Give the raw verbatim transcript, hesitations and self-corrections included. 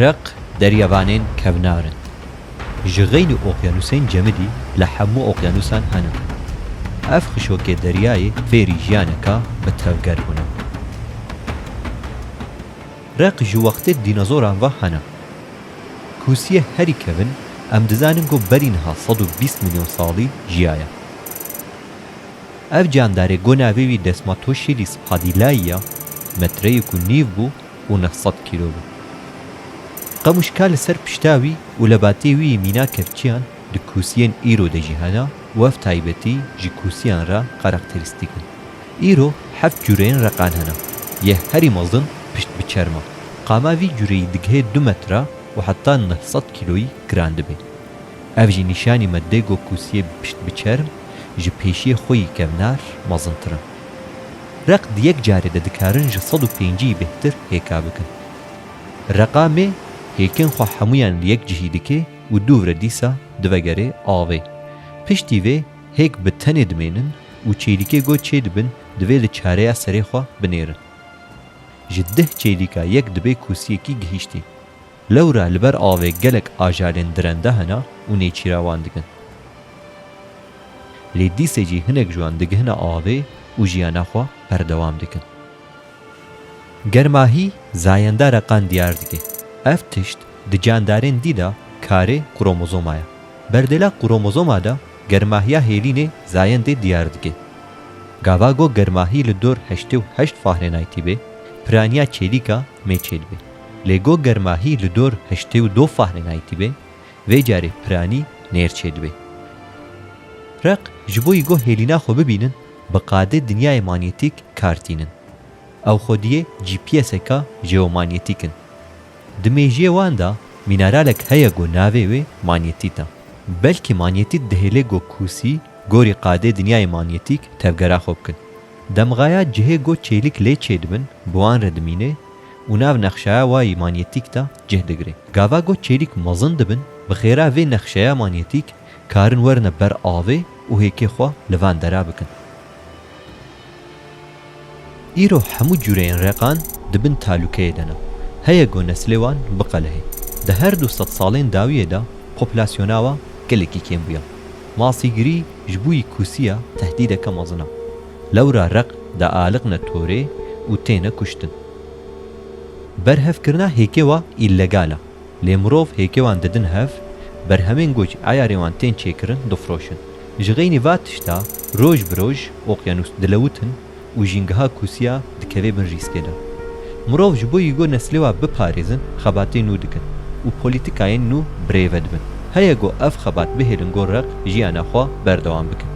Req deryavanên kevnar in. Ji xeynî oqyanûsên cemidî li hemû oqyanûsan hene. Ev xişokê deryayê fêrî jiyaneka bi tevger bûne. Req ji wextê dînozoran ve hene. Kûsiyê herî kevin, em dizanin ku berî niha sed û bîst milyon salî jiyaye. Ev candarê ku navê wî Desmatocheilus padillaea, metreyek û nîv bû û neh sed kîlo bû. Qemûşka li ser pişta wî û lebatê wî yê mîna kevçiyan di kûsiyên îro de jî hene û ev taybetî ji kûsiyan re karakterîstîk in. Îro heft cûreyên reqan hene. Yê herî mezin pişt bi çerm e. Qama vî cûreyî digihê du metre û heta neh sed kîloyî giran dibe. Ev jî nîşanî me dê ku kûsiyê bi pişt bi çerm ji pêşiyê xwe yî kevnar mezintir in. Req di yek carê de dikarin ji sed û pêncî bêhtir hêka bikin. Reqa mê hêkên xwe hemûyan li yek cihî dike û dûv re dîsa divegere avê. Piştî vê hêk bi tenê dimênin û çêlîkê ku çêdibin divê li çareya serê xwe binêrin. Ji deh çêlîka yek dibe kûsiyekî gihîştî. Lewra li ber avê gelek ajalên dirende hene û nêçîra wan dikin. Lê dîsê jî hinek ji wan digihine avê û jiyana xwe berdewam dikin. Germahî zayenda reqan diyar dike. Ev tişt di candarên dî de karê kromozoma ye. Berdêla kromozoma de germahiya hêlînê zayendê diyar dike. Gava ku germahî li dor heştê û heşt Fahrenheitî be, piraniya çêlîka mê çêdibe. Lê ku germahî li dor heştê û du Fahrenheitî be, vê carê piranî nêr çêdibe. Req ji bo yî ku hêlîna xwe bibînin, bi qadê dinyayê manyetîk kar tînin. Ew xwediyê G P S eka jeomanyetîk in. Di mêjiyê wan de mîneralek heye ku navê wê manyetît e. Belkî manyetît dihêle ku kûsî gorî qadê dinyayê manyetîk tevgera xwe bikin. Demxaya cihê ku çêlîk lê çêdibin bi wan re dimîne û nav nexşeya wa yî manyetîk de cih digire. Gava ku çêlîk mezin dibin, bi xêra vê nexşeya manyetîk karin werine ber avê û hêkê xwe li van dera bikin. Îro hemû cûreyên reqan di bin talûkeyê de ne. Heye ku neslê wan biqelehe. Di her du sed salên dawiyê de populasyona wa gelekî kêm bûye. Masîgirî ji bo yî kûsiya tehdîdeke mezin e. Lewra req dialiqine torê û têne kuştin. Berhevkirina hêkê wa îlegal e. Lê mirov hêkê wan didin hev, berhemên ku ji eyarê wan tên çêkirin difroşin. Ji xeynî va tişta roj bi roj oqyanûs dilewitin û jîngeha kûsiya dikeve bin rîskê de. Mirov ji bo yî ku neslê wa biparêzin xebatê nû dikin û polîtikayên nû birêve dibin. Heye ku ev xebat bihêlin ku req jiyana xwe berdewam bikin.